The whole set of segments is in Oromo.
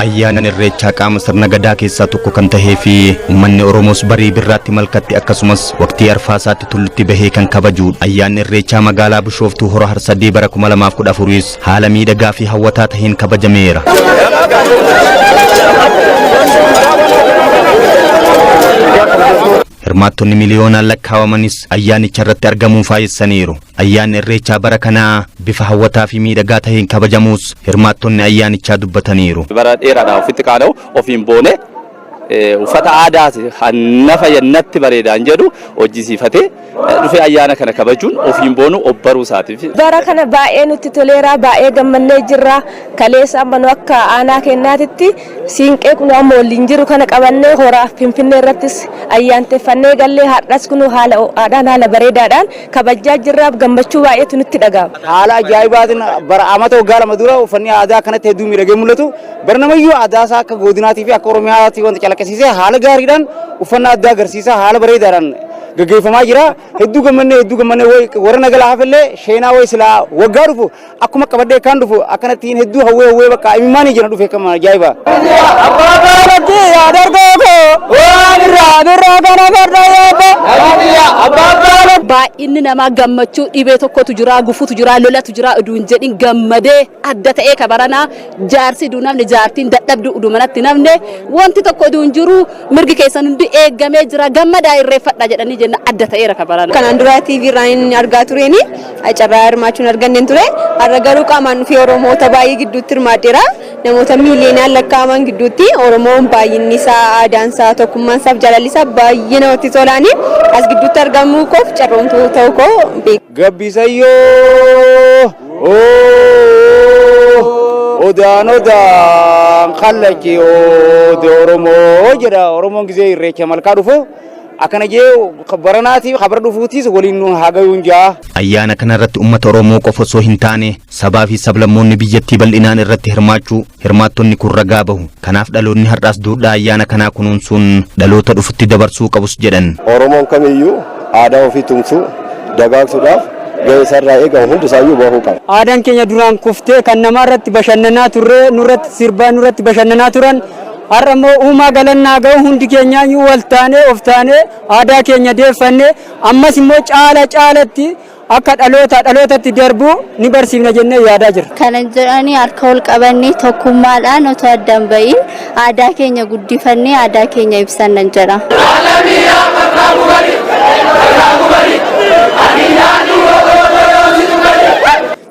Ayyaanni Irreechaa qaama sirna Gadaa keessaa tokko kan tahee fi uummanni Oromoos barii birraatti malkatti, akkasumas waqtii arfaasaatti tullutti bahee kan kabajudha. Ayyaanni Irreechaa magaalaa Bishooftuu Hora Harsadee bara 2014s haala miidhagaa fi hawwataa taheen kabajameera. Hirmaattonni miliyoonaan lakkaawamanis ayyaanicha irratti argamuun faayessaniiru. Ayyaanni Irreechaa bara kanaa bifa hawwataa fi miidhagaa taheen kabajamuus hirmaattonni ayyaanichaa dubbataniiru. Bara dheeraadhaan ofitti qaana'u, ofiin boone, uffata aadaas nafa natti bareedaan jedhu hojjisiifatee dhufee ayyaana kana kabajuun ofiin boonu of baruu isaatiif. Bara kana baay'ee nutti toleera, baay'ee gammannee jirra. Kaleessa amma nu akka aanaa keenyaatitti siinqee kun amma waliin jiru kana qabannee horaa Finfinnee irrattis ayyaanteffannee gallee, har'as kun haala ho'aadhaan, haala bareedaadhaan kabajaa jirra. Gammachuu baay'eetu nutti dhaga'ama. Haala ajaa'ibaatiin bara amata waggaa 2 dura uffanni aadaa akkanatti hedduu miidhagee mul'atu. Bara namayyuu aadaa isaa akka godinaatii fi akka Oromiyaatti wanta calaqqisiisee haala gaariidhaan uffannaa addaa agarsiisaa haala bareedaadhaan gaggeeffamaa jira. Hedduu gammannee, hedduu gammannee, wayi warra nagalaa hafellee sheenaa wayi silaa waggaa dhufu akkuma qabadhee kan dhufu akkanattiin hedduu hawwee hawwee bakka imimmaanii jira dhufe kama ajaa'iba. Baay'inni namaa gammachuu, dhibee tokkotu jira, gufutu jira, lolatu jira uduu hin jedhin gammadee adda ta'ee kabaranaa jaarsi uduu namni jaartiin dadhabdu uduu manatti namne wanti tokko uduu hin jiru, mirgi keessan hundi eeggamee jira, gammadaa irreeffadha jedhanii jenna, adda ta'eera kabarana. Kanaan dura TV irraan inni argaa tureeni carraa hirmaachuun arganneen ture. Har'a garuu qaamaan dhufee Oromoota baay'ee gidduutti hirmaadheera. Namoota miiliyoonaan lakkaa'aman gidduutti Oromoon baay'inni isaa, aadaan isaa, tokkummaan isaa fi jaalalli isaa baay'ee namatti tolaani. As gidduutti argamuu koof carroomtuu ta'uu koo beeku. Gabbisayyoo odaan odaan kallachi oode Oromoo jedha. Oromoon gizee Irreecha malkaa dhufu akkana jee baranaatiif kabara dhufuutiis waliin nu haa gayuun jaa. Ayyaana kana irratti uummata Oromoo qofa osoo hin taane sabaa fi sablammoonni biyyattii bal'inaan irratti hirmaachuu hirmaattonni kun ragaa bahu. Kanaaf dhaloonni har'aas duudhaa ayyaana kanaa kunuunsuun dhaloota dhufutti dabarsuu qabus jedhan. Oromoon kamiyyuu aadaa ofii tumsuu dagaagsuudhaaf gahee isarraa eegamu hundisaayyuu bahuu qaba. Aadaan keenya duraan kuftee kan namaa irratti bashannanaa turre, nurratti sirbaa, nurratti bashannanaa turan, har'a immoo uumaa galannaa ga'u hundi keenyaayyuu wal taanee of taanee aadaa keenya deeffannee ammas immoo caala caalatti akka dhaloota dhalootatti darbu ni barsiifna jennee yaadaa jirra. Kana jedhanii harka ol qabannee tokkummaadhaan otoo addaan bahin aadaa keenya guddifannee aadaa keenya ibsannan jedha.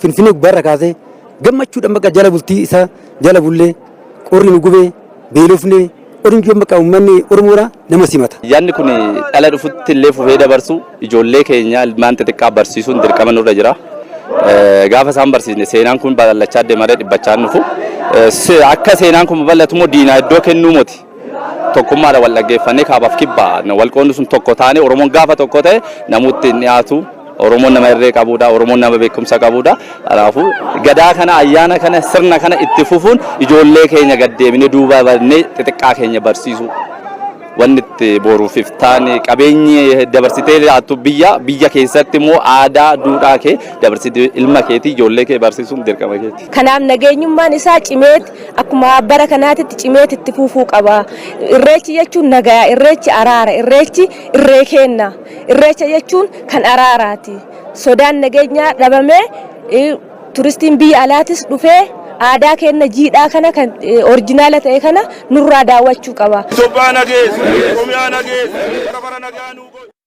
Finfinnee gubbaarra kaasee gammachuudhaan bakka jala bultii isaa jala bullee qorri nu gubee beelofnee orinjoon bakka uummanni Oromoodha nama simata. Ayyaanni kun dhala dhufutti illee fufee dabarsu ijoollee keenya ilmaan xixiqqaa barsiisuun dirqama nurra jira. Gaafa isaan barsiisne seenaan kun babal'achaa deemaa dhibbachaa dhufu. Akka seenaan kun babal'atu immoo diinaa iddoo kennuu moti. Tokkummaadha wal dhaggeeffannee kaabaaf kibbaa wal qoodnu sun tokko taane, Oromoon gaafa tokko ta'e namuutti hin dhiyaatu. Oromoon nama irree qabudha. Oromoon nama beekumsa qabudha. Kanaafuu gadaa kana, ayyaana kana, sirna kana itti fufuun ijoollee keenya gaddeebinee duuba barnee xixiqqaa keenya barsiisuu. Wanni itti boruuf iftaan qabeenyi dabarsitee laattu biyya biyya keessatti immoo aadaa duudhaa kee dabarsitee ilma keetii ijoollee kee barsiisuun dirqama keeti. Kanaaf nageenyummaan isaa cimeet akkuma bara kanaatitti cimeet itti fufuu qaba. Irreechi jechuun nagaa, Irreechi araara, Irreechi irree kenna. Irreecha jechuun kan araaraati. Sodaan nageenyaa dhabamee turistiin biyya alaatis dhufee aadaa keenya jiidhaa kana kan original ta'e kana nurraa daawwachuu qaba. Itoophiyaan nageessa, Oromiyaa nageessa, bara bara nagaa nuu godhi.